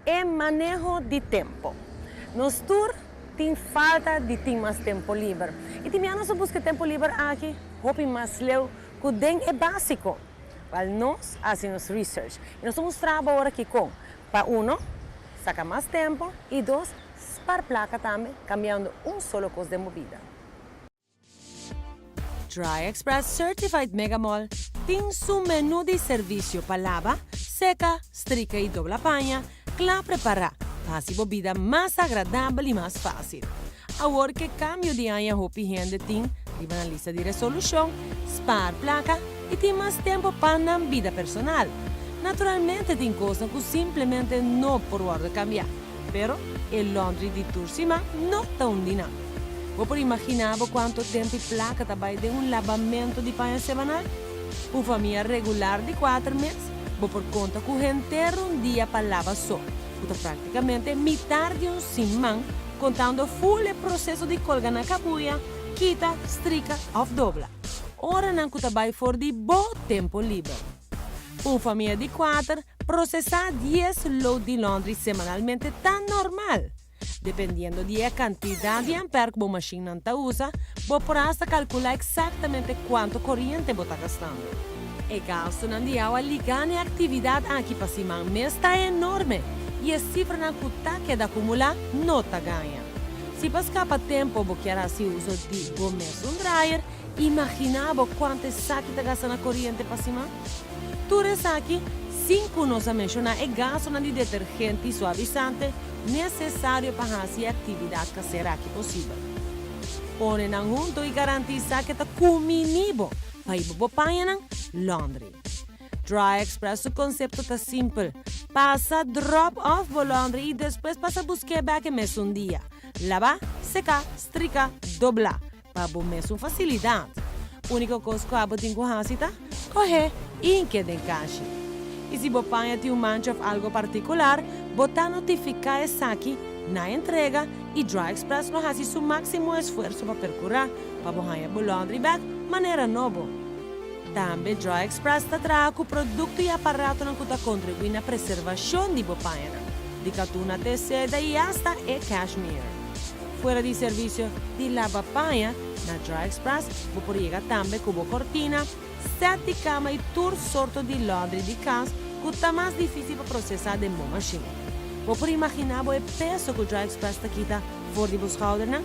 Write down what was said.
E maneho di tempo. Nos tur tin falta di tin mas tempo liber. Y tin bia nos a busca e tempo liber aki hopi mas leu cu den e basico. Wel nos a haci nos research y nos ta mustra bo awor aki con pa uno, saca mas tempo y dos, spar placa tambe cambiando un solo cos den bo bida. Dry Express Certified Mega Mall tin su menu di servicio pa laba, seca, strika y dobla paña cla prepara pa haci bo bida mas agradabel y mas facil. Awor ke cambio di aña hopi hende tin riba nan lista di resolucion, spaar placa y tin mas tempo pa nan bida personal. Naturalmente tin cosnan cu simplemente no por wordo cambia. Pero e laundry di tur siman no ta un di nan. Bo por imaginá bo kuantu tempu i plaka ta bai den un labamentu di paña semanal? Un famia regular di kuater mes, bo por konta ku henter un dia pa laba so, ku ta praktikamente mitar di un siman, kontando ful e proseso di kolga na kabuya, kita, strika òf dobla. Oranan ku ta bai for di bo tempu liber. Un famia di kuater Procesá dies load di laundry semanalmente ta normal. Dependiendo di e cantidad di ampère cu bo mashinnan ta usa, bo por hasta calcula exactamente cuanto coriente bo ta gastando. E gastonan di awa ligá na e actividad aki pa siman mes ta enorme y e cifranan cu ta keda acumulá no ta gaña. Si pa scapa tempo bo kier haci uso di bo mesun dryer, imaginá bo cuanto esaki ta gasta na coriente pa siman? Tur esaki sin ku nos a menshoná e gastunan di detergente i suavisante nesesario pa hasi e aktividat kasera aki posibel. Pone nan huntu i garantisá ke ta kumini bo pa hiba bo pañanan laundry. Dry Express su konsepto ta simpel, pasa drop off bo laundry i despues pasa busk'é bèk e mesun dia. Labá, seká, strika, doblá. Pa bo mesun fasilidat. Úniko kos ku abo tin ku hasi ta kohé i hink'é den kashi. I si bo paña tin un mancha òf algu partikular, bo ta notifiká esaki na entrega i Dry Express lo hasi su máksimo esfuerso pa perkurá pa bo haña bo laundry bag manera nobo. Tambe Dry Express ta traha ku produkto i aparatonan ku ta kontribuí na preservashon di bo pañanan, di katuna te seda i asta e cashmere. Fuera di servicio di laba paña, na Dry Express bo por yega tambe cu bo cortina, set di cama y tur sorto di laundry di cas cu ta mas dificil pa procesa den bo machine. Bo por imagina bo e peso cu Dry Express ta kita for di bo schoudernan?